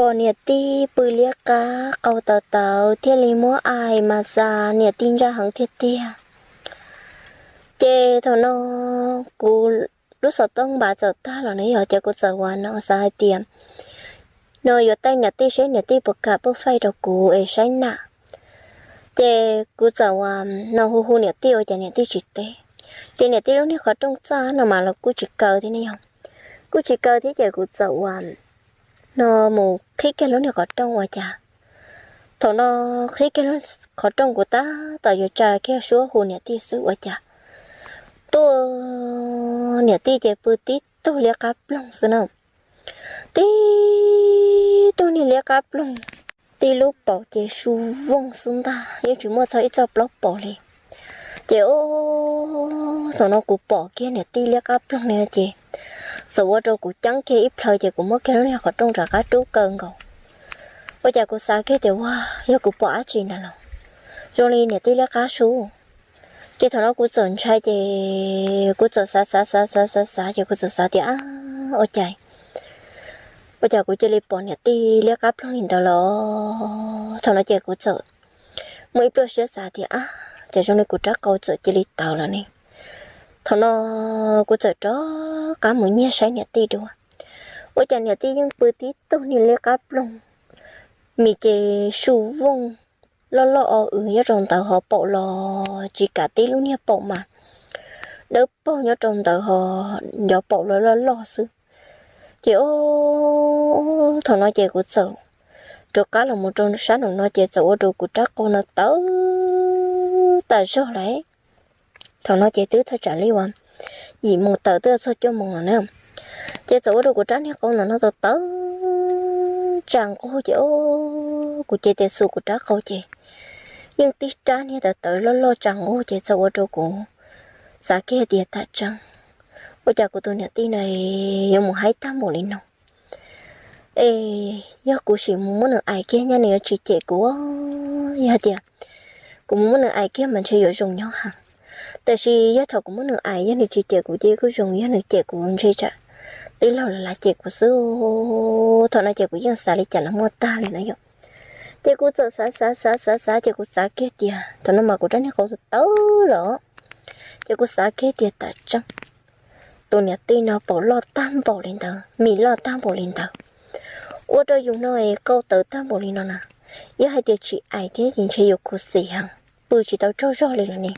Pom niam tij pw liab qab qau tawv tawv thiaj li muab ais mas xav niam tij ntsaj heev tiag tiag. Ces thaum no kuv lub xov tooj npav txawm tag los ne yog ces kuv txawm ua no xav hais tias no yuav taij niam tij seb niam tij puas kam pub faij rau kuv es saib nam. Ces kuv txawm ua no hu hu niam tij ua cas niam tij tsis teb. Ces niam tij lub niag qhov rooj txaj no mas los kuj tsis kaw thiab ne yog, kuj tsis kaw thiab ces kuv txawm ua no mus qhib kiag lub niag qhov rooj ua cas, thaum no qhib kiag lub qhov rooj kuv tab tom yuav tsa kiag suab hu niam tij xwb ua cas tuaj niam tij ces pw tib tug liab qab ploog xwb na. Tib tug niag liab qab ploog, tij lub paum ces su vooj xwb ntag, yeej tsis muaj txog ib txoj plaub paum li. Ces thaum no kuv pom kiag niam tij liab qab ploog li ces txawm ua rau kuv ceeb kiag ib plhaw ces kuv muab kiag lub niag qhov rooj rov qab rub kaw nkaus. Ua cas kuv xav kiag tias ua yog kuv pom dab tsi na los zoo li niam tij liab qab su. Ces thaum no kuv txawm ntshai ces kuv txawm xav xav xav xav xav xav ces kuv txawm xav tias ab ua cas, ua cas kuv cia li pom niam tij liab qab ploog li ntawd los. Thaum no ces kuv txawm muaj ib pluaj siab xav tias ab ces zoo li kuv rab qau txawm cia li tawv lawm ne. Thaum no kuv txawm rov qab mus nyiag saib niam tij dua, ua cas niam tij yeej pw tib tug niag liab qab ploog, mis ces su vooj loj loj o w nyob rau ntawd ho paum los tsis kam tib lub niag paum mas dawb paug nyob rau ntawd ho ncov paum los loj loj xwb. Ces thaum no ces kuv txawm rov qab los mus rau sab nraum no ces txawm ua rau kuv rab qau no tawv tas zog lawm. Thaum no ces twb thaj tsam li uas yim moos tawm twb txog cuaj moos los na. Ces txawm ua rau kuv rab niag qau ntawm no tawv tawv tsa nqug ces kuv cev tes xuas kuv rab qau ces yeej tib rab niag tawv tawv loj loj tsa nqug ces txawm ua rau kuv xav kiag tias tam tseeb ua cas kuv tus niam tij no yuav mus haib tag npaum li no. Es yog kuv sim mus muab nws ais kiag nyaj nws yuav tsis cem kuv, yog tias kuv mus muab nws ais kiag mas ntshe yuav zoo nyob heev. Tab sis yog thaum kuv muab nws ais yog nws tsis cem kuv ces kuj zoo, yog nws cem kuv ntshe tsam tij laug lawv lam cem kuv xwb. Thaum no ces kuv yeej xav li cas los muaj tag li na yom. Ces kuv txawm xav xav xav xav xav ces kuv xav kiag tias thaum no mas kuv rab niag qau tawv lawm, ces kuv xav kiag tias tam tseeb tus niam tij no paum loj tag npaum li ntawd, mis loj tag npaum li ntawd, ua rau yus no es qau tawv tag npaum li no na, yog hais tias tsis ais thiab ces ntshe yuav khuv xim heev, pw tsis tau tsaug zog li lawm ne.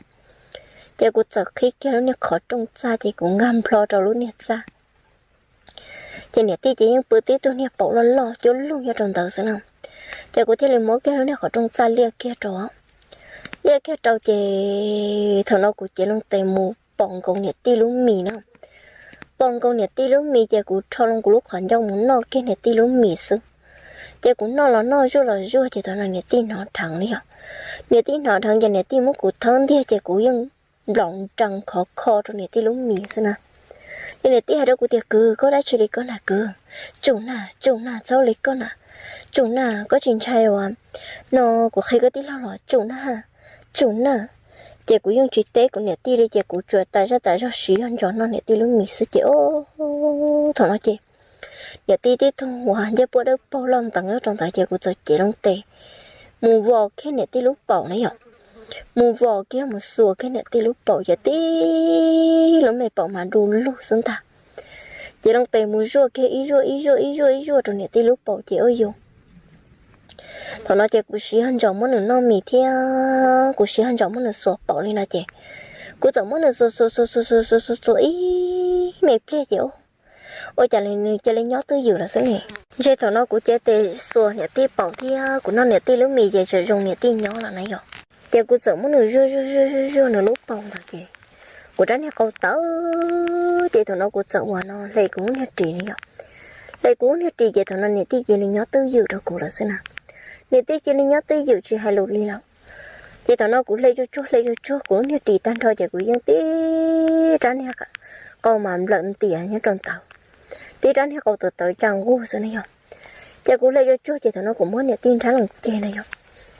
Ces kuv txawm qhib kiag lub niag qhov rooj txaj ces kuv nkag nplho rau lub niag txaj. Ces niam tij ces yeej pw tib tug niag paum loj loj cuab lug nyob rau ntawd xwb na. Ces kuv thiaj li muab kiag lub niag qhov rooj txaj liaj kiag rau, liaj kiag rau ces thaum no kuv cev loo tes mus pom nkaus niam tij lub mis na. Pom nkaus niam tij lub mis ces kuv rho loo kuv lub qhov ncauj mus noj kiag niam tij lub mis xwb. Ces kuv noj los noj zuaj los zuaj ces thaum no niam tij hnov dheev li yom. Niam tij hnov dheev ces niam tij muab kuv thawb ntiag ces kuv yeej nplaum nrees khov kho rau niam tij lub mis xwb na. Ces niam tij hais rau kuv tias kwv, koj dab tsi li koj na kwv, tsum na tsum na txhob li koj na, tsum na koj tsis ntshai uas no kuv qhia koj tij laug los tsum na, tsum na. Ces kuv yeej tsis teb kuv niam tij li ces kuv tsuas tas zaj tas zog siv zog ntsos noj niam tij lub mis xwb ces thaum no ces niam tij tib tug uas ncej puab dawb paug loj nteev nyob rau ntawd ces kuv txawm cev loo tes mus vos kiag niam tij lub paum na yom. Mus vos kiag mus xuas kiag niam tij lub paum ces tib lub me paum mas du lug xwb ntag. Cev loo tes mus zuaj kiag ib zuaj ib zuaj ib zuaj ib zuaj rau niam tij lub paum ces ua yus. Thaum no ces kuv siv zog ntsos muab nws noj mis thiab kuv siv zog ntsos muab nws xuas paum li no ces kuv txawm muab nws xuas xuas xuas xuas xuas xuas xuas xuas ib me pliag ces ua cas nws cia li nyob twj ywm lawm xwb ne. Ntshe thaum no kuv cev tes xuas niam tij paum thiab kuv noj niam tij lub mis ces tseem zoo niam tij nyob lawm na yom. Ces kuv txawm muab nws zuaj zuaj zuaj zuaj zuaj nws lub paum ntawd ces kuv rab niag qau tawv ces thaum no kuv txawm ua no hle kuv lub niag ris na yom. Hle kuv lub niag ris ces thaum no niam tij cia li nyob twj ywm rau kuv lawm xwb na. Niam tij cia li nyob twj ywm tsis hais lus li lawm. Ces thaum no kuv hle tsuag tsuag hle tsuag tsuag kuv lub niag ris tag nrho ces kuv yeej tib rab niag qau mas nplawm ntias nyob rau ntawd, tib rab niag qau tawv tawv tsa nqug xwb na yom. Ces kuv hle tsuag tsuag ces thaum no kuv muab niam tij nrhab loo ceg na yom.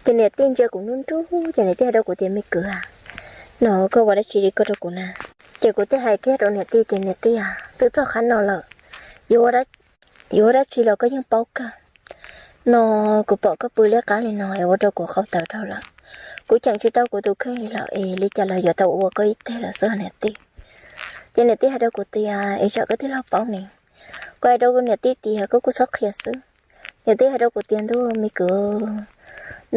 Ces niam tij ntsia kuv nruj nruj ces niam tij hais rau kuv tias me kwv a, no koj ua dab tsi li koj rau kuv na? Ces kuv thiaj hais kiag rau niam tij tias niam tij a, twb txog qhov no lawm, yuav ua dab tsi los koj yeej paub kawg. No kuv pom koj pw liab qab li no es ua rau kuv qau tawv dhau lawm. Kuv cheem tsis tau kuv tus kheej li lawm es li cas los yuav tau ua koj ib teg lawm xwb niam tij. Ces niam tij hais rau kuv tias es tsam koj tij laug paub ne, kuv hais rau kuv niam tij tias koj kuj txhob qhia xwb. Niam tij hais rau kuv tias ntuj me kwv,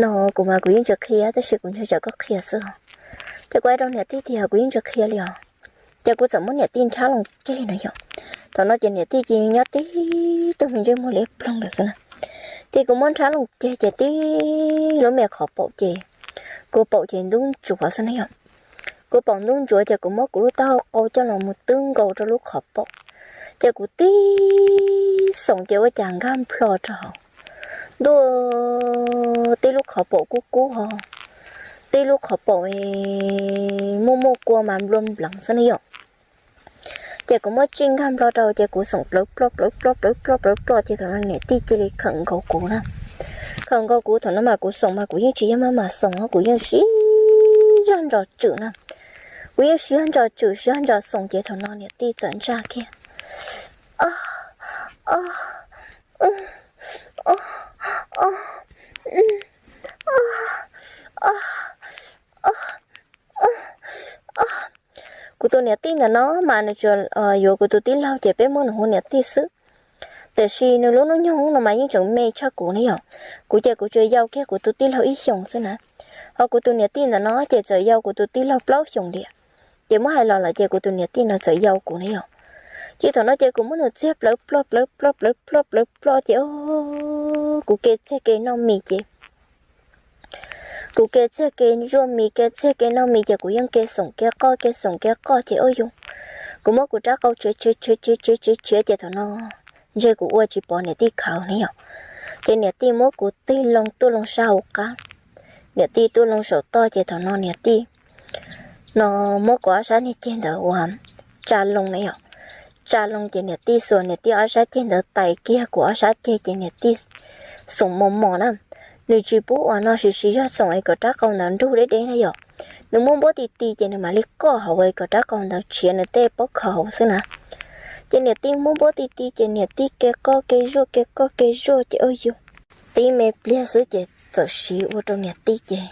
no kuv mas kuv yeej tsis qhia tab sis kuv ntshe tsam koj qhia xwb os. Ces kuv hais rau niam tij tias kuv yeej tsis qhia li os. Ces kuv txawm muab niam tij nrhab loo ceg no yom. Thaum no ces niam tij cia li nyob tib tug me ntsej muag liab ploog lawm xwb na. Ces kuv muab nrhab loo ceg ces tib lub me qhov paum ces kuv paum ces ntub ntsuav xwb na yom. Kuv paum ntub ntsuav ces kuv muab kuv lub taub hau qau coj los mus twb nkaus rau lub qhov paum. Ces kuv tib xoom ces ua cas nkag nplho rau hauv. Ntuj, tib lub qhov paum kub kub ho, tib lub qhov paum muaj muaj kua mas nplua npleev xwb na yom. Ces kuv muab tsij nkag nplho rau ces kuv xoom plawv ploj plawv ploj plawv ploj plawv ploj ces thaum no niam tij cia li khawm nkaus kuv na. Khawm nkaus kuv thaum no mas kuv xoom mas kuv yeej tsis yog maj mam xoom, kuv yeej siv zog ntsos tswm na. Kuv yeej siv zog ntsos tswm siv zog ntsos xoom ces thaum no niam tij txawm ntsaj kiag. Kuv tus niam tij ntawm no mas nws tsuas yuav kuv tus tij laug ces peb muab nws hu niam tij xwb. Tiam sis nws lub hnub nyoog no mas yeej tseem me tshaj kuv ne yom. Kuv ces kuv tsuas yau kiag kuv tus tij laug ib xyoos xwb na. Ho kuv tus niam tij ntawm no ces txawm yau kuv tus tij laug plaub xyoos tiam. Ces muab hais los lawm ces kuv tus niam tij no txawm yau kuv ne yom. Ces thaum no ces kuv muab nws txiag plawv ploj plawv ploj plawv ploj plawv ploj ces kuv ke txiag ke noj mis ces kuv ke txiag ke zuaj mis ke txiag ke noj mis ces kuv yeej ke xoom ke qoj ke xoom ke qoj ces ua yus, kuv muab kuv rab qau tshiav tshiav tshiav tshiav tshiav tshiav tshiav ces thaum no ntshe kuv ua tsis pov niam tij khawv ne yom. Ces niam tij muab kuv tig loo tuaj loo sab hauv qab, niam tij tuaj loo saum toj ces thaum no niam tij no muab kuv ob sab niag ceg ntawd ua tsa loo na yom. Tsa loo ces niam tij xuas niam tij ob sab ceg ntawd tais kiag kuv ob sab ceg ces niam tij xoom mos mos na. Nws tsis pub uas no siv siv zog xoom es kom rab qau ntawd nrug deb deb na yom. Nws muab npuab ti ti ces nws mam li qoj hauv es kom rab qau ntawd tshiav nws tej pob khaub hauv xwb na. Ces niam tij muab npuab ti ti ces niam tij ke qoj ke zuaj ke qoj ke zuaj ces ua yus, tib me pliag xwb ces txawm siv ua rau niam tij ces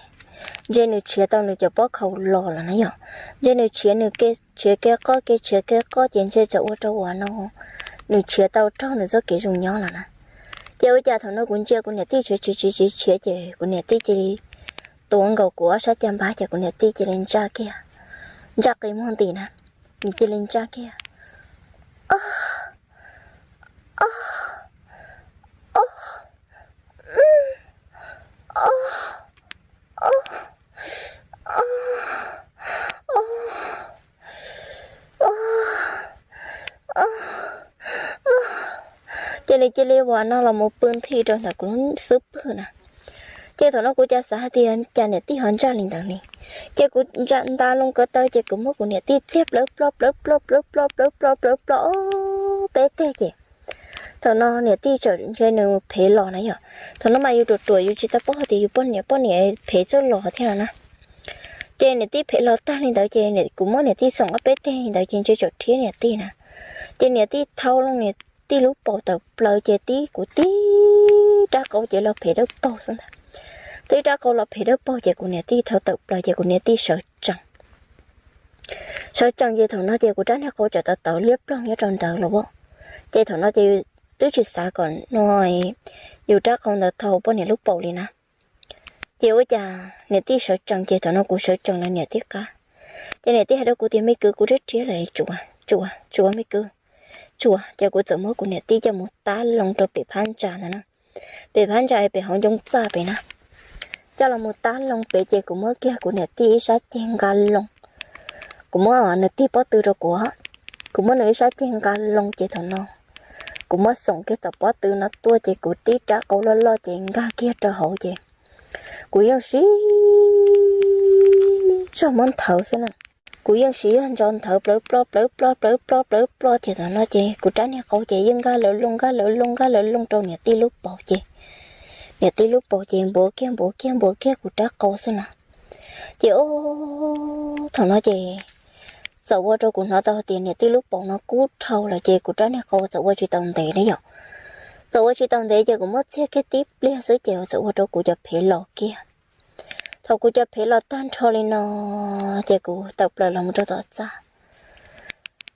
ntshe nws tshiav tau nws cov pob khaub los lawm na yom. Ntshe nws tshiav nws ke tshiav ke qoj ke tshiav ke qoj ces ntshe txawm ua rau uas no nws tshiav tau raug nws txoj kev zoo nyob lawm na. Ces ua cas thaum no kuv ntsia kuv niam tij tshiav tshiav tshiav tshiav tshiav ces kuv niam tij cia li tuav nkaus kuv ob sab caj npab ces kuv niam tij cia li ntsaj kiag, ntsaj qi muag nti na, nws cia li ntsaj kiag. Ces nws cia li uas no los mus pw nthi rau ntawm kuv lub xub pwg na. Ces thaum no kuv cas xav hais tias cas niam tij ho ntsaj li ntawd li. Ces kuv nta loo ko taw ces kuv muab kuv niam tij txiag plawv ploj plawv ploj plawv ploj plawv ploj plawv ploj peb teg ces thaum no niam tij txawm ntshe nws phev los na yom. Thaum no mas yus ruam ruam yus tsis tau paub hais tias yus poj niam poj niam phev txawj los thiab no na. Ces niam tij phev los tag li ntawd ces kuv muab niam tij xoom ob peb teg li ntawd ces ntshe txawm rhiab niam tij na. Ces niam tij thau loo niam tij lub paus tawm plaws ces tib kuv tib rab qau ces los phev dawb paug xwb ntag. Tib rab qau los phev dawb paug ces kuv niam tij thau tawm plaws ces kuv niam tij sawv tsees. Sawv tsees ces thaum no ces kuv rab niag qau txawm tawv tawv liab ploog nyob rau ntawd los as. Ces thaum no ces twb tsis xav kom no yus rab qau ntawd thau poj niam lub paus li na. Ces ua cas niam tij sawv tsees ces thaum no kuv sawv tsees lawm niam tij qab. Ces niam tij hais rau kuv tias me kwv kuv rhiab rhiab lawm, tsuav tsuav tsuav me kwv, tsuav. Ces kuv txawm muab kuv niam tij coj mus tab loo rau pem phab ntsa ntawd na, pem phab ntsa pem hauv ncoo txaj pem na. Coj los mus tab loo pem ces kuv muab kiag kuv niam tij ib sab ceg nqa loo. Kuv muab nws tig pob tw rau kuv, kuv muab nws ib sab ceg nqa loo ces thaum no kuv muab xoom kiag tom pob tw no tuaj ces kuv tib rab qau loj loj ces nkag kiag rau hauv ces kuv yeej siv zog muab nthawv xwb na. Kuv yeej siv zog ntso nthawv plawv ploj plawv ploj plawv ploj plawv ploj ces thaum no ces kuv rab niag qau ces yeej nkag lawv loo nkag lawv loo nkag lawv loo rau niam tij lub paus ces niam tij lub paus ces npuav kiag npuav kiag npuav kiag kuv rab qau xwb na. Ces o, thaum no ces txawm ua rau kuv hnov tau hais tias niam tij lub paus no kub dhau lawm ces kuv rab niag qau txawm ua tsis tau ntev ne yom. Txawm ua tsis tau ntev ces kuv muab txiag kiag tib pliag xwb ces txawm ua rau kuv cov phev los kiag. Thaum kuv cov phev los tag nrho li no, ces kuv tawm plaws los mus rau tom txaj.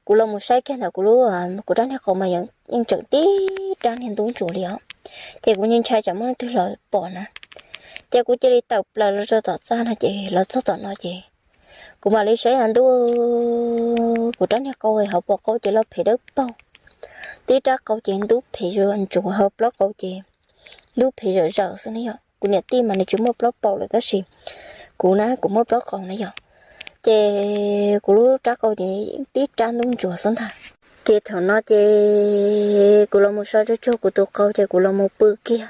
Kuv los mus saib kiag ntawm kuv lub, kuv rab niag qau mas yeej tseem tib rab niag ntub ntsuav li os. Ces kuv ntshai tsam muaj leej twg los pom na, ces kuv cia li tawm plaws los rau tom txaj no ces los txog tom no ces kuv mam li saib a ntuj, kuv rab niag qau hauv paus qau ces loj phem dawb paug, tib rab qau ces ntub phem zuj zus, hauv plaub qau ces ntub phem zawm zawm xwb na yom. Kuv niam tij mas nws tsis muaj plaub paum lawm tab sis kuv na kuv muaj plaub qau na yom. Ces kuv lub rab qau ces tib rab ntub ntsuav xwb ntag. Ces thaum no ces kuv los mus so tsuag tsuag kuv tus qau ces kuv los mus pw kiag.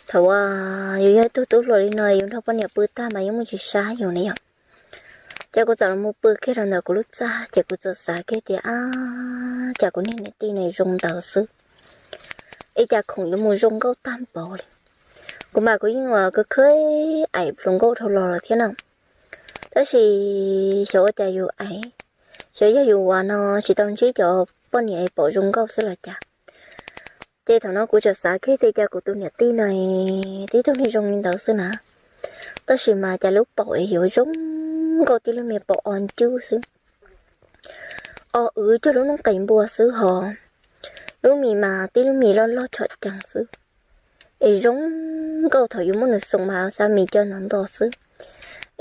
Thaum uas yus yog ib tug tub hluas li no yus nrog poj niam pw tag mas yeej muaj tsis sab yus ne yom. Ces kuv txawm los mus pw kiag rau ntawm kuv lub txaj ces kuv txawm xav kiag tias, ab, cas kuv niag niam tij no zoo ntawd xwb, es cas khoom yuav mus zoo nkauj tag npaum li. Kuv mas kuv yeej ua kawg khaib aim hluas nkauj dhau los lawm thiab na. Tab sis xyov ua cas yus aim, xyov yog yus ua no tsis tau ntsib cov poj niam es pom zoo nkauj xwb los cas. Ces thaum no kuv txawm xav kiag tias cas kuv tus niam tij no tib tug niag zoo li ntawd xwb na, tab sis mas cas lub paum es yuav zoo nkauj tib lub me paum o ncwb xwb, o wv cuag lub noob qes npua xwb hos. Lub mis mas tib lub mis loj loj chom cees xwb, es zoo nkauj thaum yus muab nws xoom mas xav mis co nto nto xwb,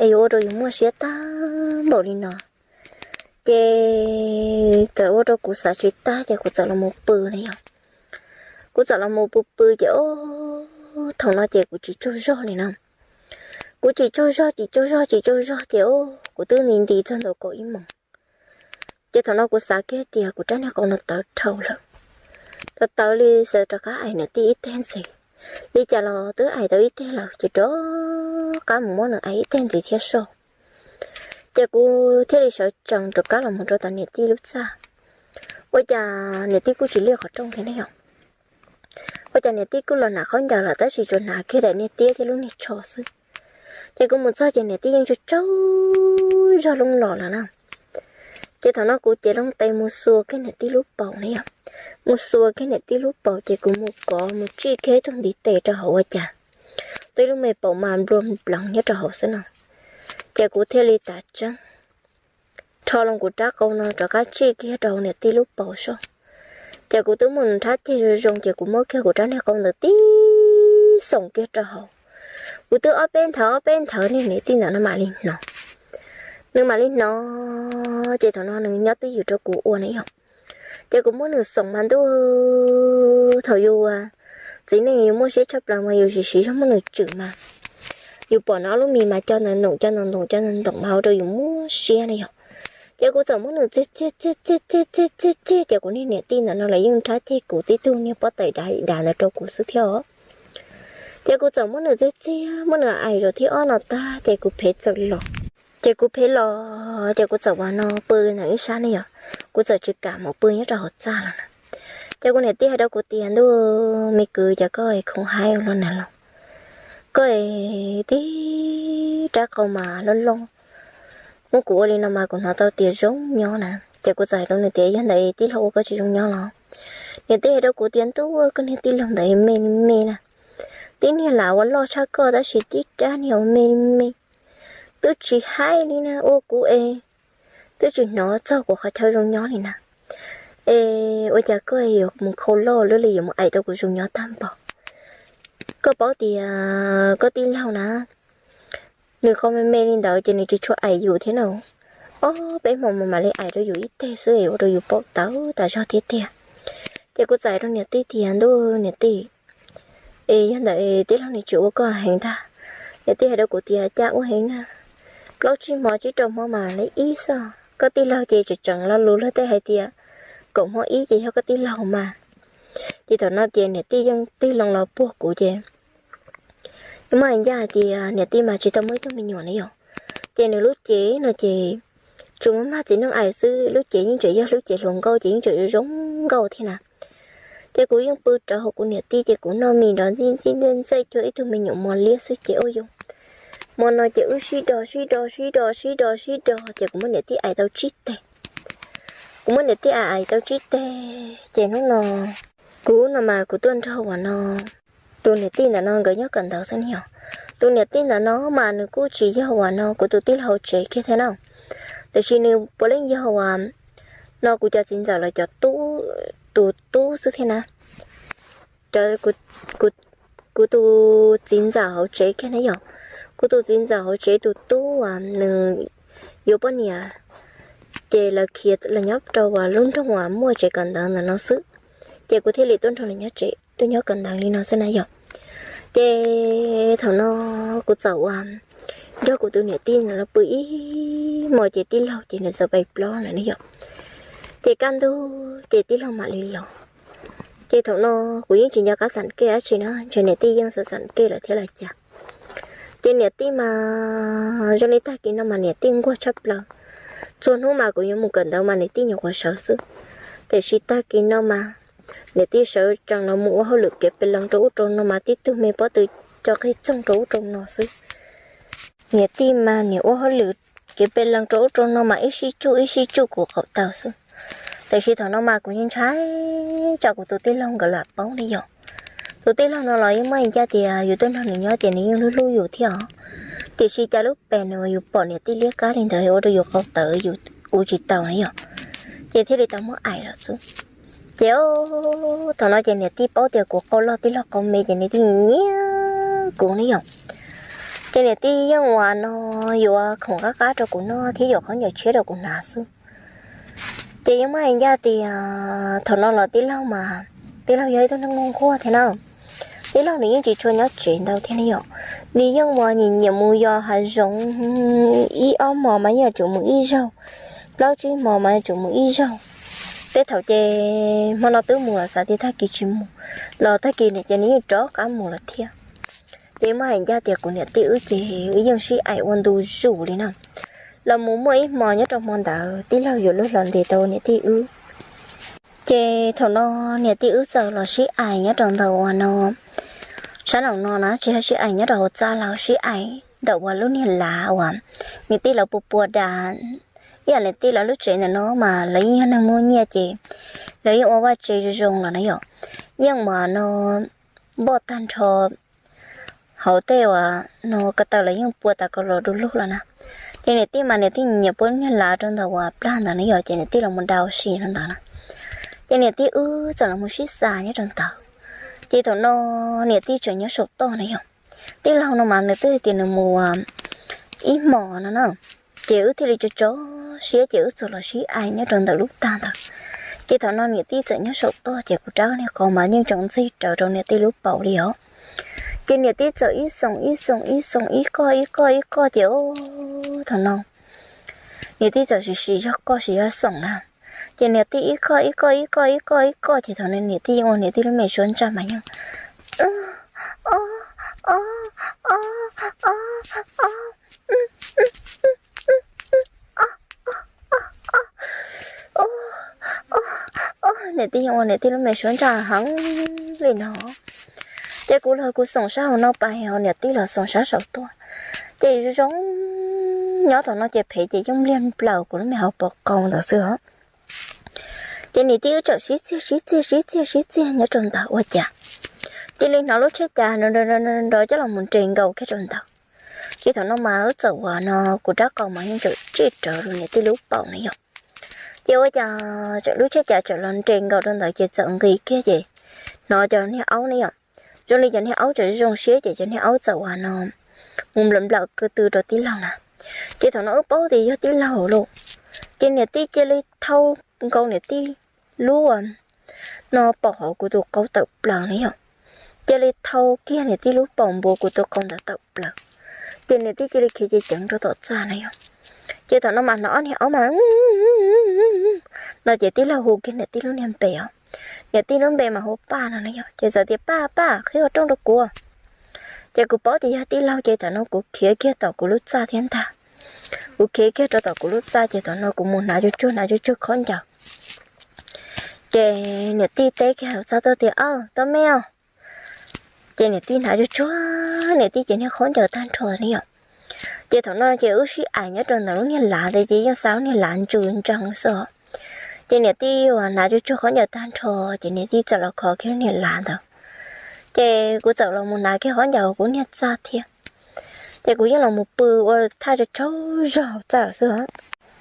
es yuav ua rau yus muaj siab tag npaum li no. Ces txawm ua rau kuv xav tsis tag ces kuv txawm los mus pw na yom. Kuv txawm los mus pw pw ces o, thaum no ces kuv tsis tsaug zog li na. Kuv tsis tsaug zog tsis tsaug zog tsis tsaug zog ces o, kuv twb nti nti txog ntua kaum ib moos. Ces thaum no kuv xav kiag tias kuv rab niag qau no tawv dhau lawm, tawv tawv li xav rov qab aim niam tij ib teg ntxiv. Li cas los twb aim tau ib teg lawm ces rov qab mus muab nws aim ib teg ntxiv thiab soj. Ces kuv thiaj li sawv tsees rov qab los mus rau tom niam tij lub txaj. Ua cas niam tij kuj tsis liaj qhov rooj thiab ne yom. Ua cas niam tij kuj los hnav khaub ncaws lawm tab sis tsuas hnav kiag daim niag tiab thiab lub niag tsho xwb. Ces kuv mus txog ces niam tij yeej tsaug tsaug zog loo los lawm na. Ces thaum no kuv cev loo tes mus xuas kiag niam tij lub paum na yom. Mus xuas kiag niam tij lub paum ces kuv mus kov mus tsij kiag ib tug ntiv tes rau hauv ua cas tib lub me paum mas nplua npleev nyob rau hauv xwb no. Ces kuv thiaj li tav tseeb rho loo kuv rab qau no rov qab tsij kiag rau niam tij lub paum soj. Ces kuv twb muab nws nrhab ceg zoo zoo ces kuv muab kiag kuv rab niag qau ntawd tib xoom kiag rau hauv. Kuv twb ob peb nthawv ob peb nthawv niag niam tij ntawd no mam li hnov. Nws mam li hnov, ces thaum no nws nyob twj ywm rau kuv ua na yom. Ces kuv muab nws xoom mas ntuj, thaum yus txiv neej yus muaj siab tshaj plaws mas yus siv siv zog muab nws tswm mas yus pom nws ob lub mis mas co ntawm ntoom co ntawm ntoom co ntawm ntoom mas ua rau yus muaj siab na yom. Ces kuv txawm muab nws txiag txiag txiag txiag txiag txiag txiag ces kuv niag niam tij ntawm no los yeej nrhab ceg kuv tib tug niag pob tw dav dav ntawd rau kuv xwb thiab os. Ces kuv txawm muab nws txiag txiag muab nws aim zaum thib ob no tag ces kuv phev txawm los. Ces kuv phev los ces kuv txawm ua no pw ntawm ib sab ne yom. Kuv txawm tsis kam mus pw nyob rau hauv txaj los na. Ces kuv niam tij hais rau kuv tias ntuj me kwv, cas koj khoov haib ua luaj na los, koj tib rab qau mas loj loj, muab kuv ua li no mas kuv hnov tau tias zoo nyob na. Ces kuv txawm hais rau nws tias yog ntawd tij laug ua koj tsis zoo nyob los? Niam tij hais rau kuv tias ntuj, koj niag tij laug ntawd me me na, tib niag lam ua loj tshaj koj tab sis tib rab niag ua me me, twb tsis haib li na, ua kuv es twb tsis hnov txog kuv qhov chaw zoo nyob li na. Es ua cas koj yuav mus khau loj lub li yuav mus aim rau kuv zoo nyob tag npaum? Koj paub tias koj tij laug na, nws qau me me li ntawd ces nws tsis tshua aim yus thiab na. Ob peb hmo mus mam li aim rau yus ib teg xwb es ua rau yus paum tawv tas zog thiab tiag. Ces kuv txawm hais rau niam tij tias ntuj niam tij, es yog ntawd tij laug nws tsis ua koj heev ntag. Niam tij hais rau kuv tias cas ua heev na, plaub tsib hmo tsib rau hmo mas li ib xwb, koj tij laug ces tseem tseem lo lus luag tej hais tias kaum hmo ib ces yog koj tij laug mas. Ces thaum no ces niam tij yeej tig loo los puag kuv ces yeej muaj ncaj hais tias niam tij mas tsis tau muaj ib tug me nyuam na yom. Ces nws lub cev no ces tsuas muaj mag txiv neej aim xwb, lub cev yeej tseem yog lub cev hluas nkauj ces yeej tseem zoo nkauj thiab na. Ces kuv yeej pw rau hauv kuv niam tij ces kuv noj mis nrov ntxij ntxij ntxej ntxej cuag ib tug me nyuam mos liab xwb ces ua yus hmo no ces wb sib do sib do sib do sib do sib do ces kuv muab niam tij aim tau tsib teg. Kuv muab niam tij aim aim tau tsib teg ces hnub no Kuv no mas kuv tuaj nrog uas no, tus niam tij ntawm no nkawd nyob kawm ntawv xwb ne yom. Tus niam tij ntawm no mas nws kuj tsis yog uas no kuv tus tij laug hauv tsev kiag thiab na, tiam sis nws puav leej yog uas no kuv cov txiv ntxawm lawv cov tub, tus tub xwb thiab na. Kuv tus txiv ntxawm hauv tsev kiag ne yom. Kuv tus txiv ntxawm hauv tsev tus tub uas nws yuav poj niam, ces lawv khiav los nyob rau uas lub nroog uas muaj tsev kawm ntawv ntawm no xwb. Ces kuv thiaj li tuaj nrog lawv nyob tsev tuaj nyob kawm ntawv li no xwb na yom. Ces thaum no kuv txawm uas nrog kuv tus niam tij no pw ib hmos ces tij laug ces nws txawm pais plob lawm ne yom. Ces kaj ntug ces tij laug mam li los. Ces thaum no kuv yeej tsis nco qab xam kej dab tsi na, ntshe niam tij yeej xam xam kej lawm thiab los cas. Ces niam tij mas zoo li tag kis no mas niam tij nquag tshaj plaws. Txhua hnub mas kuv yuav mus kawm ntawv mas niam tij nyuam qhuav sawv xwb, tiam sis tag kis no mas niam tij sawv tsees los mus ua hauj lwm kev pes lees rau ub rau no mas tib tug me pob tw co qig txoog rau ub rau no xwb. Niam tij mas niam ua hauj lwm kev pes lees rau ub rau no mas ib sij tsuj ib sij tsuj kuv qaum taw xwb. Tiam sis thaum no mas kuv yeej ntshai tsam kuv tus tij laug nkawd lam paub ne yom. Tus tij laug no los yeej muaj ib ncaj tias yus tuaj nrog nws nyob ces nws yeej hlub hlub yus thiab os. Tiam sis cas lub pes nws yus pom niam tij liab kab li ntawd ua rau yus qaum taw yus ua tsis taus na yom. Ces thiaj li tau muab aim los xwb. Ces thaum no ces niam tij paub tias kuv qau loj tij laug qau me ces niam tij nyiam kuv ne yom. Ces niam tij yeej uas no yuav khoom qab qab rau kuv noj thiab yuav khaub ncaws tshiab rau kuv hnav xwb. Ces yeej muaj hais ncaj tias thaum no los tij laug mas, tij laug yog ib tug neeg muaj nquag thiab na. Tij laug nws yeej tsis tshua nyob tsev ntau thiab ne yom. Nws yeej uas nyiam nyiam mus yos hav zoov, ib ob hmos mas yeej yuav tsum mus ib zaug, plaub tsib hmos mas yuav tsum mus ib zaug. Tej thaum ces hmo no twb mus los xav tias tag kis tsis mus, los tag kis ces nws yeej rov qab mus lawm thiab. Ces muaj hais ncaj tias kuv niam tij wb ces wb yeej sib aim ua ntu zus li na. Los mus muaj ib hmo nyob rau hmo ntawd tij laug yuav luag los ntes tau niam tij wb. Ces thaum no niam tij wb txawm los sib aim nyob rau ntawm uas no, sab nraum no na, tsis yog sib aim nyob rau hauv txaj los sib aim ntawm uas lub niag lav uas niam tij lawv pua pua da. Ib yam niam tij lawv lub tsev ntawm no mas lawv yeej yog neeg muaj nyiaj ces lawv yeej ua vaj tse zoo zoo los na yom. Yeej mas no npoj tag nrho hauv tej uas no ko taw los yeej pua tas ko los du lug los na. Ces niam tij mas niam tij nyiam pua lub niag lav rau ntawm uas plag ntawd na yom, ces niam tij los mus da ua si rau ntawd na. Ces niam tij wb txawm los mus sib xav nyob rau ntawd. Ces thaum no niam tij tseem nyob saum toj na yom. Tij laug no mas nws twb hais tias nws mus ib hmos no na. Ces wb thiaj li tso tso siab ces wb txawm los sib aim nyob rau ntawm lub tag ntawd. Ces thaum no niam tij txawm nyob saum toj ces kuv rab niag qau mas yeej tseem ntxig rawv rau niam tij lub paum li os. Ces niam tij txawm ib xoom ib xoom ib xoom ib qoj ib qoj ib qoj ces thaum no niam tij txawm sim sim zog qoj sim zog xoom na. Ces niam tij ib qoj ib qoj ib qoj ib qoj ib qoj ces thaum no niam tij yeej ua niam tij lub me suab ntsaj mas yeej niam tij yeej ua niam tij lub me suab ntsaj heev li no. Ces kuv los kuv xoom sab hauv no pas hos niam tij los xoom sab saum tuaj. Ces zoo zoo nyob thaum no ces phev ces yeej npliag nplaws kuv lub me hauv paus qau ntawd xwb os. Ces niam tij wb txawm sib txiag sib txiag sib txiag sib txiag nyob rau ntawd ua cas cia li hnov lub tsheb cas nrov coj los mus nres nkaus kiag rau ntawd. Ces thaum no mas wb txawm uas no kuv rab qau mas yeej tseem tsij rawv rau niam tij lub paum na yom. Ces ua cas lub tsheb cas txawm los nres nkaus rau ntawd ces txawm nqis kiag ces hnov cov niag aub ne yom. Zoo li cov niag aub txawm zoo siab ces cov niag aub txawm uas no mus nplawm nplawm ko tw rau tij laug na. Ces thaum no wb paub tias yog tij laug lauj. Ces niam tij cia li thau nkaus niam tij lub no paum hauv kuv tus qau tawm plaws na yom. Cia li thau kiag niam tij lub paum npuav kuv tus qau ntawd tawm plaws. Ces niam tij cia li khiav ceev ceev rau tom txaj na yom. Ces thaum no mas hnov ob niag aub mas no ces tij laug hu kiag niam tij lub niag npe os. Niam tij lub npe mas hu Paj no na yom, ces txawm tias Paj, Paj, qhib qhov rooj rau kuv. Ces kuv paub tias yog tij laug ces thaum no kuv khiav kiag tom kuv lub txaj thiab ntag. Kuv khiav kiag rau tom kuv lub txaj ces thaum no kuv mus hnav tsuag tsuag hnav tsuag tsuag khaub ncaws. Ces niam tij teb kiag hauv txaj tuaj tias, Au, tau me os. Ces niam tij hnav tsuag tsuag, niam tij ces niag khaub ncaws tag nrho ne yom. Ces thaum no ces wb sib aim nyob rau ntawm lub niag lav ntawd ces yeej xa lub niag lav ntsws ntsees xwb os. Ces niam tij uas hnav tsuag tsuag khaub ncaws tag nrho, ces niam tij txawm los kho kiag lub niag lav ntawd. Ces kuv txawm los mus hnav kiag khaub ncaws kuv niag txaj thiab. Ces kuv yeej los mus pw ua thaj tsaug tsaug zog txaj lawm xwb.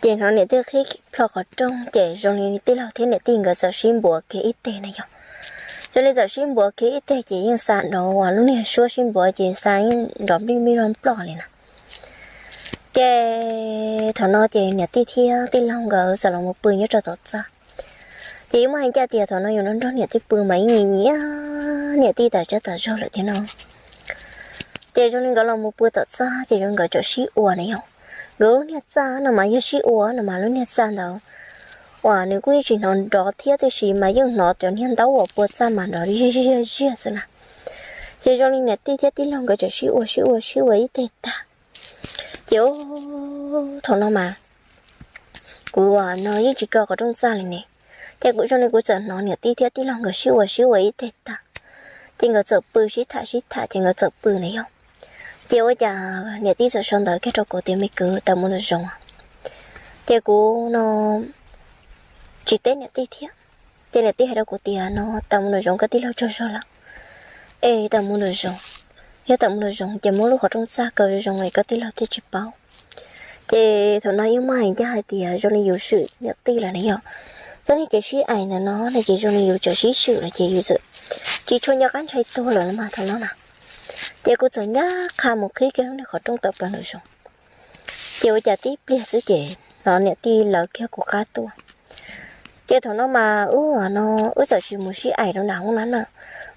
Ces hnov niam tij qhib plho qhov rooj, ces zoo li tij laug thiab niam tij nkawd txawm sib npuav kiag ib teg na yog. Zoo li txawm sib npuav kiag ib teg ces yeej xa nrov uas lub niag suab sib npuav ces xa yeej nrov nplij nplij nploj nploj li na. Ces thaum no ces niam tij thiab tij laug nkawd txawm los mus pw nyob rau tom txaj. Ces yeej muaj hais ncaj tias thaum no yus nrog niam tij pw mas yeej nyiam nyiam niam tij tas tsab tas zog lawm thiab no. Ces zoo li nkawd los mus pw tom txaj ces zoo nkawd txawm sib ua na yog. Nkawd lub niag txaj no mas yog sib ua no mas lub niag txaj ntawd uas nws kuj yeej tsis hnov nrov thiab tiam sis mas yeej hnov cov niag ntaub uas pua txaj mas nrov ziag ziag ziag xwb na. Ces zoo li niam tij thiab tij laug nkawd txawm sib ua sib ua sib ua ib teg tag. Ces thaum no mas kuv uas no yeej tsis kaw qhov rooj txaj li ne. Ces kuv zoo li kuv txawm hnov niam tij thiab tij laug nkawd sib ua sib ua ib teg tag. Ces nkawd txawm pw sib tham sib tham ces nkawd txawm pw na yog. Ces ua cas niam tij txawm sau ntawv kiag rau kuv tias me kwv, tau mus nraum zoov. Ces kuv no tsis teb niam tij thiab. Ces niam tij hais rau kuv tias no tau mus nraum zoov koj tij laug tsaug zog lawm, es tau mus nraum zoov. Yog tau mus nraum zoov ces muab lub qhov rooj txaj kaw zoo zoo es koj tij laug thiaj tsis paub. Ces thaum no yeej muaj hais ncaj hais tias zoo li yus swm niam tij lawm ne yog. Txoj niag kev sib aim ntawm no no ces zoo li yus txawm sib swm lawm ces yus txawm tsis tshua nco qab ntshai tuag lawm no mas thaum no na. Ces kuv txawm ncaj qha mus qhib kiag lub niag qhov rooj tawm plaws nraum zoov. Ces ua cas tib pliag xwb ces no niam tij lawv kiag kuv qab tuaj. Ces thaum no mas wb no wb txawm tsis mus sib aim rau nram hoob na na,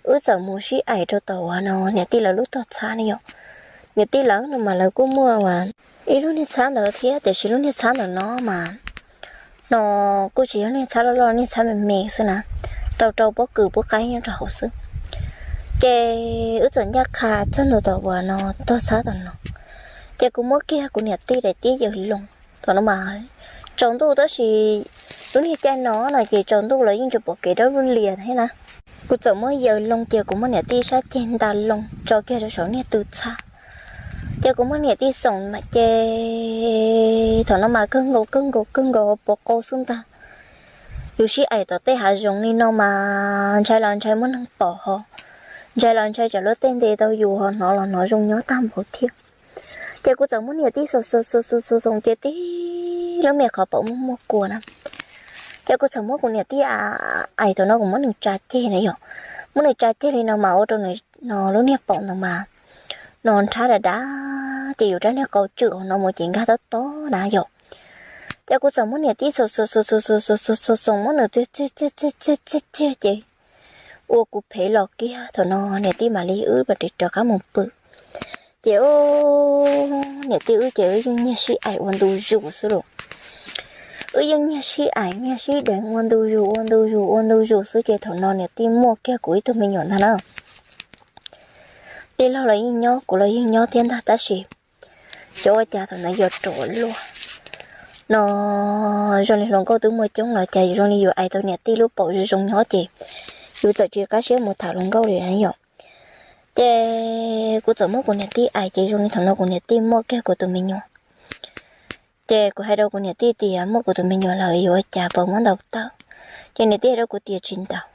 wb txawm mus sib aim rau tom uas no niam tij lawv lub tog txhab ne yom. Niam tij lawv no mas lawv kuj muaj uas ib lub niag txhab ntawd thiab tiam sis lub niag txhab ntawm no mas no kuj tsis yog niag txhab loj loj, niag txhab me me xwb na, tau rau pob kws pub qaib nyob rau hauv xwb. Ces wb txawm ncaj qha txog ntua tom uas no tog txhab tom no, ces kuv muab kiag kuv niam tij daim tiab yaws loo. Thaum no mas tsaus ntuj tab sis lub niag caij no no ces tsaus ntuj los yeej tsis pom kev dawb lub lias thiab na. Kuv txawm muab yaws loo ces kuv muab niam tij sab ceg nta loo tso kiag rau saum niag tw txhab. Ces kuv muab niam tij xoom mas ces thaum no mas kawg nkaus kawg nkaus kawg nkaus pov qau xwb ntag. Yus sib aim tom tej hav zoov li no mas ntshai los ntshai muaj neeg pom ho, ntshai los ntshai tsam luag tej nte tau yus ho hnov los hnov zoo nyob tag npaum thiab. Ces kuv txawm muab niam tij xoom xoom xoom xoom xoom ces tib lub me qhov paum muaj muaj kua na. Ces kuv txawm muab kuv niam tij aim thaum no kuv muab nws tsa ceg na yom. Muab nws tsa ceg li no mas ua rau nws no lub niag paum ntawd mas no nrhab dav dav ces yus rab niag qau tswm no mus ces nkag tob tob na yom. Ces kuv txawm muab niam tij xoom xoom xoom xoom xoom xoom xoom xoom muab nws txiag txiag txiag txiag txiag txiag ces ua kuv phem los kiag thaum no niam tij mam li wb mam li rov qab mus pw. Ces niam tij wb ces wb yeej nyiag sib aim ua ntu zus xwb lauj. Wb yeej nyiag sib aim nyiag sib deev ua ntu zus ua ntu zus ua ntu zus xwb ces thaum no niam tij muaj kiag kuv ib tug me nyuam ntag na. Tij laug los yeej nyob kuv los yeej nyob thiab ntag tab sis xyov ua cas thaum ntawd yog rau luaj no zoo li hluas nkauj twb muaj coob los cas zoo li yus aim tau niam tij lub paum zoo zoo nyob ces yus txawm tsis qab siab mus tham hluas nkauj li na yom. Ces kuv txawm muab kuv niam tij aim ces zoo li thaum no kuv niam tij muaj kiag kuv tus me nyuam. Ces kuv hais rau kuv niam tij tias muaj kuv tus me nyuam lawm yuav ua cas puas muab ntaus tawm. Ces niam tij hais rau kuv tias tsis ntaus,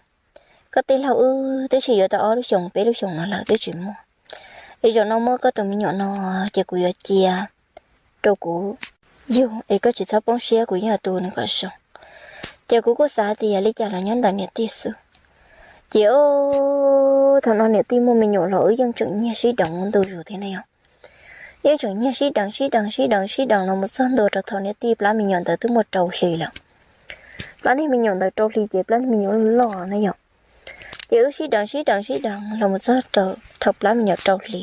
koj tij laug wb twb sib yuav tau ob lub xyoos peb lub xyoos no lawm twb tsis muaj. Es zaum no muab koj tus me nyuam no ces kuv yuav cia rau kuv yug es koj tsis txhob poob siab, kuv yeej yuav tu nws kom zoo. Ces kuv kuj xav tias li cas los nyob ntawm niam tij xwb. Ces thaum no niam tij muaj me nyuam los wb yeej tseem nyiag sib deev ua ntu zus thiab na yom. Yeej tseem nyiag sib deev sib deev sib deev sib deev los mus txog ntua rau thaum niam tij plab me nyuam ntawd twb muaj rau hli lawm. Plab niag me nyuam ntawd rau hli ces plab niag me nyuam loj loj na yom. Ces wb sib deev sib deev sib deev los mus txog rau thaum plab me nyuam rau hli.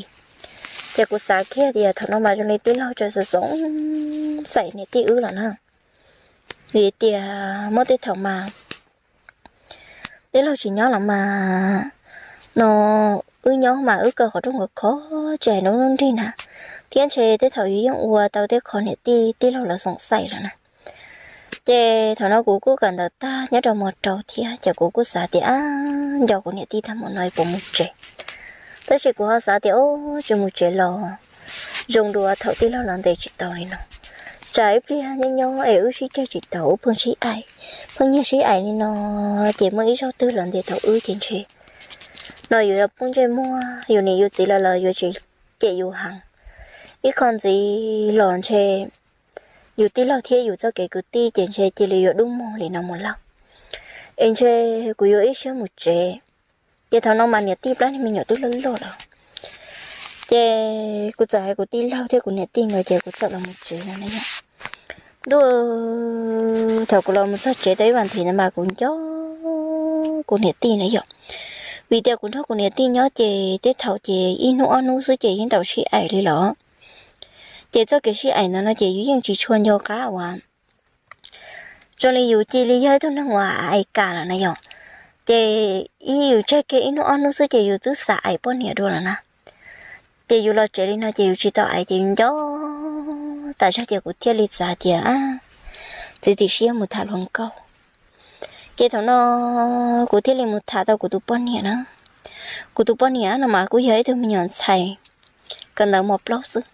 Ces kuv xav kiag tias thaum no mas zoo li tij laug tseem xoom xoom xaim niam tij wb los na. Vim tias muaj tej thaum mas tij laug tsis nyob los mas no wb nyob mas wb kaw qhov rooj khov khov tsis hais hnub hnub nrig na, thiab ntshe tej thaum yus yeej ua tau tej qho niam tij tij laug lawv xoom xaim lawm na. Ces thaum no kuv kuj kawm ntawv tag nyob rau mos rau thiab ces kuv kuj xav tias ab nco kuv niam tij tag mus no puas mus tsev. Tab sis kuv ho xav tias o tsis mus tsev los zoo dua thaum tij laug lawv ntes tsis tau li no, tsam ib pliag nyob nyob es wb sib tseg tsis tau, wb pheej sib aim, pheej nyiag sib aim li no, ces muaj ib zaug twg los ntiav tau wb ces ntshe no yus yuav poob ntsej muag, yus niam yus txiv los los yuav tsis cem yus heev. Ib qho ntxiv los ntshe yus tij laug thiab yus txoj kev kwv tij ces ntshe cia li yuav dub mug li no mus lawm, es ntshe kuv yuav ib siab mus tsev. Ces thaum no mas niam tij plab niag me nyuam twb loj loj lawm, ces kuv txawm hais kuv tij laug thiab kuv niam tij nkawd ces kuv txawm los mus tsev no na yom. Ntuj, thaum kuv los mus txog tsev tau ib vas thiv no mas kuv nco kuv niam tij na yom, vim tias kuv nrog kuv niam tij nyob ces tej thaum ces ib hnub ob hnub xwb ces yeej tau sib aim li los, ces txoj kev sib aim ntawd no ces yus yeej tsis tshua nco qab uas zoo li yus cia li yog ib tug neeg uas aim kam lawm na yom. Ces ib yus tseg kiag ib hnub ob hnub xwb ces yus twb xav aim poj niam dua lawm na. Ces yus los tsev li no ces yus tsis tau aim ces yus nco tas zog ces kuv thiaj li xav tias txiav txim siab mus tham hluas nkauj. Ces thaum no kuv thiaj li mus tham tau kuv tus poj niam na. Kuv tus poj niam no mas kuj yog ib tug me nyuam ntxhais kawm ntawv mos plaub xwb.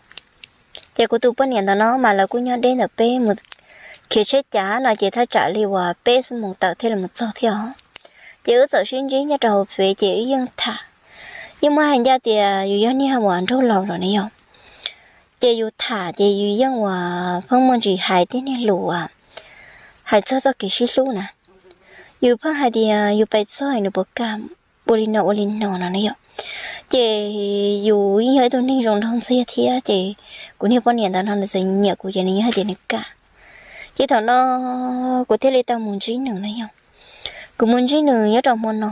Ces kuv tus poj niam ntawm no mas lawv kuj nyob deb ntawm peb, mus khiav tsheb cav no ces thaj tsam li uas peb xuab moos tawm thiaj li mus txog thiab os. Ces wb txawm sib ntsib nyob rau hauv fev ces wb yeej tham, yeej muab hais ncaj tias yus yog niag uas nraug laus lawm ne yom. Ces yus tham ces yus yeej uas pheej muaj ntsis hais tej niag lus uas hais txog txoj kev sib hlub na. Yus pheej hais tias yus pais txog nws puas kam ua li no ua li no no ne yom. Ces yus yeej yog ib tug neeg zoo nraug ntxiag thiab ces kuv niag poj niam ntawm no nws txawm nyiam kuv ces nws yeej hais tias nws kam. Ces thaum no kuv thiaj li tau mus ntsib nws na yom. Kuv mus ntsib nws nyob rau hmo no,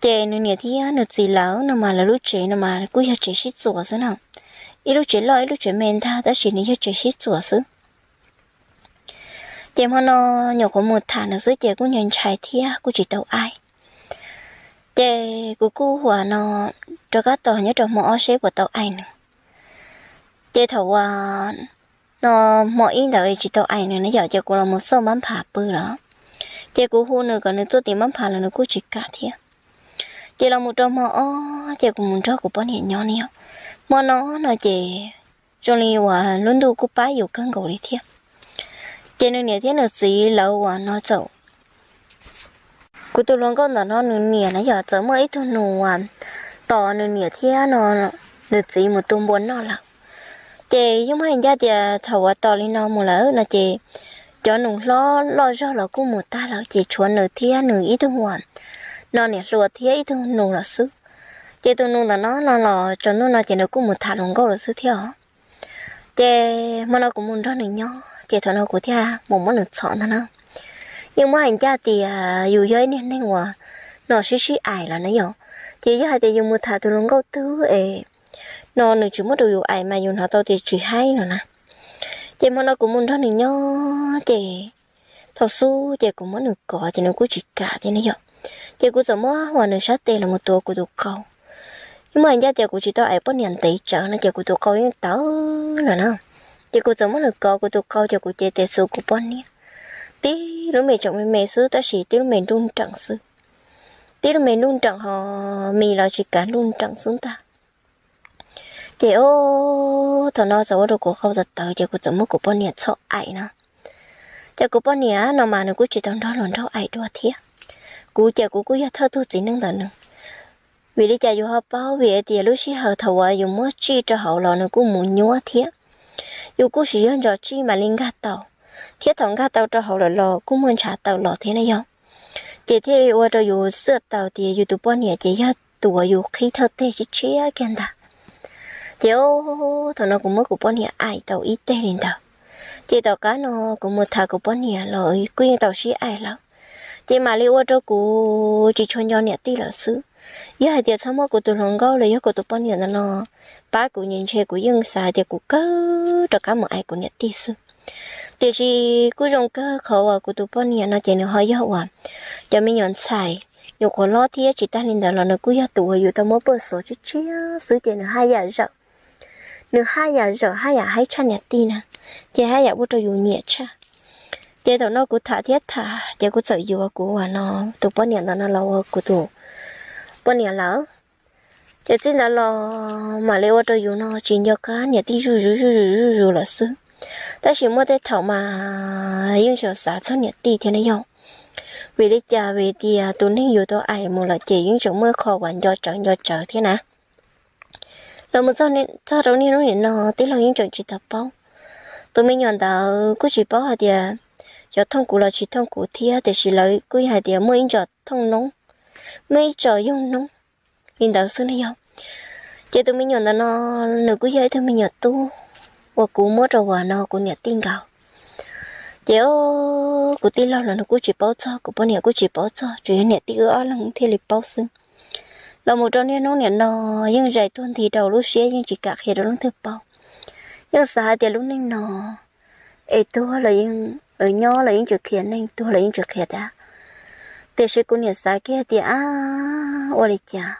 ces nws niam thiab nws txiv lawv no mas lawv lub tsev no mas kuj yog tsev sib txuas xwb na. Ib lub tsev loj ib lub tsev me ntag tab sis nws yog tsev sib txuas xwb. Ces hmo no nyuam qhuav mus tham nws xwb ces kuj ntshai ntshai thiab kuj tsis tau aim. Ces kuv kuj uas no rov qab tos nyob rau hmo ob seb puas tau aim nws. Ces thaum uas no hmo ib ntawd tsis tau aim nws na yom, ces kuv los mus xauj mab nphas pw lawm. Ces kuv hu nws kom nws tuaj tim mab nphas los nws kuj tsis kam thiab. Ces los mus rau hmo ob ces kuv mus nrog kuv poj niam nyob ne yom. Hmo no no ces zoo li uas lub ntuj kuj pab yus kawg nkaus li thiab. Ces nws niam thiab nws txiv lawv uas no txawm, kuv tus hluas nkauj ntawm no nws niam na yom txawm muaj ib tug nus uas tos nws niam thiab no nws txiv mus tu npua noj lawm. Ces yeej muaj hais ncaj tias thaum uas tos li no mus lawm no ces cov nus hlob loj zog los kuj mus tag lawm ces tshuav nws thiab nws ib tug uas no niam hluas thiab ib tug nus lawm xwb. Ces tus nus ntawm no no los tsaus ntuj no ces nws kuj mus tham hluas nkauj lawm xwb thiab os. Ces hmo no kuv mus nrog nws nyob ces thaum no kuv thiaj mus muab nws txhom ntag na. Yeej muab hais ncaj tias yus yog ib niag neeg uas no sib sib aim los na yom, ces yog hais tias yus mus tham tus hluas nkauj twg es no nws tsis muab rau yus aim mas yus hnov tau tias tsis haib no na. Ces hmo no kuv mus nrog nws nyob ces thaum xub ces kuv muab nws kov ces nws kuj tsis kam thiab ne yom. Ces kuv txawm muab uas nws sab tes los mus tuav kuv tus qau. Yeej muaj hais ncaj tias kuv tsis tau aim poj niam ntev tsawv no ces kuv tus qau yeej tawv lawm na. Ces kuv txawm muab nws kov kuv tus qau ces kuv cev tes xu kuv poj niam. Tib lub me tseem me me xwb tab sis tib lub me nruj nreem xwb. Tib lub me nruj nreem ho mis los tsis kav nruj nreem xwb ntag. Ces o, thaum no txawm ua rau kuv qau tawv tawv ces kuv txawm muab kuv poj niam txhom aim no. Ces kuv poj niam no mas nws kuj tsis tau nrog hluas nraug aim dua thiab. Kuv ces kuv kuj yog thawj tug txiv neej ntawm nws. Vim li cas yus ho paub? Vim tias lub sij hawm thaum uas yus muab tsij rau hauv los nws kuj mus nyuab thiab. Yus kuj sim yog ntsos tsij mam li nkag tau, thiab thaum nkag tau rau hauv lawm los kuj muaj ntshav tawm los thiab ne yog. Ces thiaj ua rau yus xav tau tias yus tus poj niam ces yog tus uas yus qhib thawj teg tshiab tshiab kiag ntag. Ces o, thaum no kuv muab kuv poj niam aim tau ib teg li ntawd. Ces tom qab no kuv mus tham kuv poj niam los kuj yeej tau sib aim lawm. Ces mam li ua rau kuv tsis tshua nco niam tij lawm xwb. Yog hais tias txhob muab kuv tus hluas nkauj los yog kuv tus poj niam ntawm no pab kuv ntshe kuv yeej xav hais tias kuv kawg rov qab mus aim kuv niam tij xwb. Tiam sis kuj zoo kawg qhov uas kuv tus poj niam no ces nws ho yog uas cov me nyuam ntxhais nyuam qhuav hlob thiab tsis tag li ntawd los nws kuj yog tus uas yus tau muab paj xuav tshiab tshiab xwb ces nws haj yam zawm, nws haj yam zawm haj yam haib tshaj niam tij na, ces haj yam ua rau yus nyiam tshaj. Ces thaum no kuv tham thiab tham ces kuv txawm yuav kuv uas no tus poj niam ntawm no los ua kuv tus poj niam lawm. Ces txij ntawd los mam li ua rau yus no tsis nco qab niam tij zuj zus zuj zus zuj zus lawm xwb. Tab sis muaj tej thaum mas yeej tseem xav txog niam tij thiab ne yog. Vim li cas? Vim tias tus neeg yus tau aim mus lawm ces yeej tseem muaj qho uas nco tsawv nco tsawv thiab na. Los mus txog rau niaj hnub nim no tij laug yeej tseem tsis tau paub. Tus me nyuam ntawd kuj tsis paub hais tias xyov thooj kuv los tsis thooj kuv thiab, tiam sis lawv kuj yog hais tias muaj ib tsom thooj noob, muaj ib tsom yoog noob li ntawd xwb ne yog. Ces tus me nyuam ntawm no nws kuj yog ib tug me nyuam tub uas kuv muab rau uas no kuv niam tij nkawd. Ces kuv tij laug los nws kuj tsis paub txog, kuv poj niam kuj tsis paub txog, tsuas yog niam tij wb ob leeg thiaj li paub xwb. Los mus rau niaj hnub nim no yeej zais tuag nti rau lub siab, yeej tsis kam qhia rau leej twg paub. Yeej xav hais tias lub neej no es tuag los yeej, nyob los yeej tsis qhia neeg, tuag los yeej tsis qhia dab. Tiam sis kuv niam xav kiag tias ab, ua li cas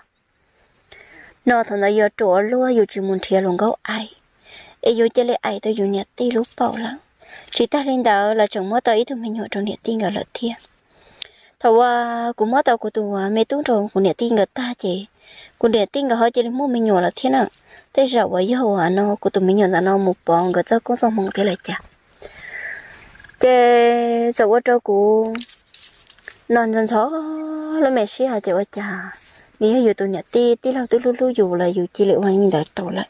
no thaum ntawd yuav ruam luaj, yus tsis mus nrhiav hluas nkauj aim, es yus cia li aim tau yus niam tij lub paum lawm. Tsis tag li ntawd los tseem muab tau ib tug me nyuam rau niam tij nkawd lawm thiab. Thaum uas kuv muab tau kuv tus me tub rau kuv niam tij nkawd tag ces kuv niam tij nkawd ho cia li muaj me nyuam lawm thiab na. Tej zaum uas yog uas no kuv tus me nyuam ntawm no mus pov nkawd txoj koob txoj hmoov thiab los cas. Ces txawm ua rau kuv no ntxhov ntxhov lub me siab hais tias ua cas nws yog yus tus niam tij, tij laug twb hlub hlub yus los yus cia li ua li ntawd tau lawm.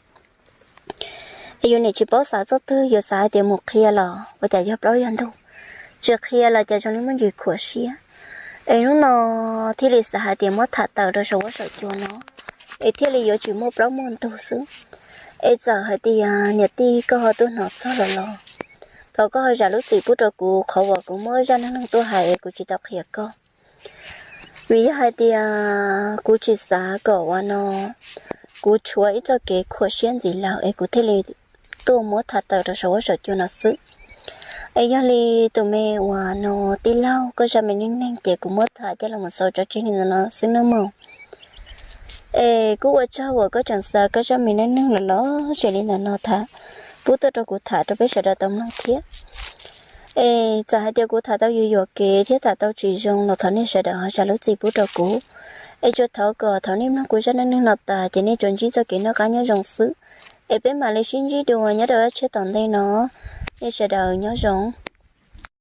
Es yus niam tsis paub xav txog twg, yus xav hais tias mus qhia los ua cas yog plaub yog ntug, tsis qhia los cas zoo li muaj ntsis khuam siab. Es hnub no thiaj li xav hais tias muab tham tawm rau saum huab saum cua no, es thiaj li yuav tsis muaj plaub muaj ntug xwb. Es txawm hais tias niam tij koj ho tuaj hnov txog lawm los thov koj ho zam lub txim pub rau kuv qhov uas kuv muab zaj neej neeg tuaj hais es kuv tsis tau qhia koj. Vim yog hais tias kuv tsis xav kom uas no kuv tshuav ib txoj kev khuam siab ntxiv lawm es kuv thiaj li tuaj muab tham tawm rau saum huab saum cua no xwb. Es yog li tus me uas no tij laug, koj zaj me neej neeg ces kuv muab tham coj los mus xaus tso tseg li ntawd no xwb nawb mog. Es kuj ua tsaug uas koj tseem xa koj zaj me neej neeg los lom zem li ntawm no tham pub tuaj rau kuv tham rau peb sawv daws tau mloog thiab. Es txawm hais tias kuv tham tau yuam yuam kev thiab tham tau tsis zoo los thov nej sawv daws ho zam lub txim pub rau kuv. Es tsuas thov kom thaum nej mloog kuv zaj neej neeg no tas ces nej tsuas ntsib txoj kev noj qab nyob zoo xwb. Es peb mam li sib ntsib dua nyob rau zaj tshiab tom ntej no. Nej sawv daws nyob zoo.